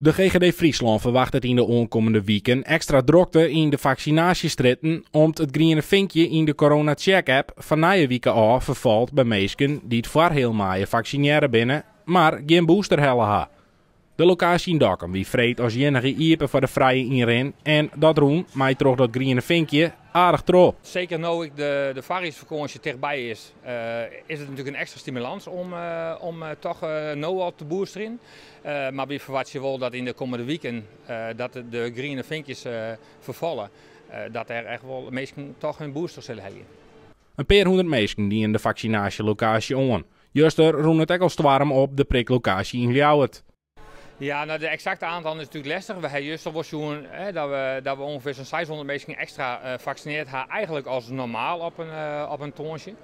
De GGD Fryslân ferwachtet yn de oankommende wiken ekstra drokte yn de faksinaasjestrjitten om't it griene finkje yn de Corona Check app fan nije wike ôf ferfalt by minsken dy't foar heal maaie faksinearre binne, mar gjin booster helle ha. De lokaasje yn Dokkum wie freed as iennige iepen foar de frije ynrin en dat rûn, mei troch dat griene finkje, aardich troch. Seker no ek de foarjiersfakânsje tichtby is, is it natuerlik in ekstra stimulans om toch no al te boosterjen. Mar wy ferwachtsje wol dat yn de kommende wiken dat de griene finkjes ferfalle, dat der echt wol minsken toch hun booster sille helje. In pear hûndert minsken dienen de faksinaasjelokaasje oan. Juster rûn it ek al stoarm op de priklokaasje yn Ljouwert. Ja, nou, de eksakte aantallen is natuerlik lestich. We ha juster wol sjoen, hè, dat we ûngefear sa'n 600 minsken ekstra faksinearre ha, eigenlik as normaal op in tongersdei,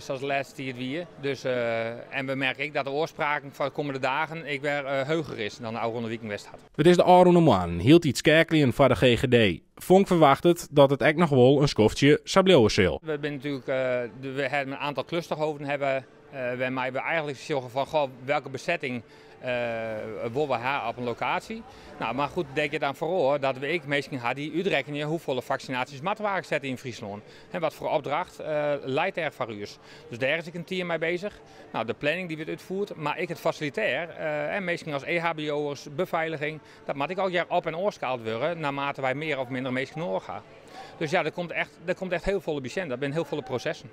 sa as de lêste tiid wie. Dus, en we merke ek dat de ôfspraken foar de kommende dagen ek wer heger is dan de ôfrûne wiken west hat. It is de ôfrûne moannen hieltyd skeakeljen foar de GGD. Vonk ferwachtet dat it ek noch wol in skoftsje sa bliuwe sil. We binne natuerlik, we ha in oantal klusterhoofden hawwe, wêrmei we eigenlik sjogge fan goh, welke besetting wolle we ha op in lokaasje. Nou, mar goed, dêr giet dan foaral dat we ek minsken ha dy't útrekkenje hoefolle faksinaasjes moatte we eigenlik sette yn Fryslân. En wat foar opdracht leit dêr foar ús. Dus dêr is ek in team mei beuzich. Nou, de planning dy't wurdt útfierd, mar ek it fasilitêr en minsken as EHBO'ers, befeiliging, dat moat ek allegear op- en ôfskaald wurde naarmate wy mear of minder minsken nedich ha. Dus ja, der komt echt hiel folle by sjen. Dat binne hiel folle prosessen.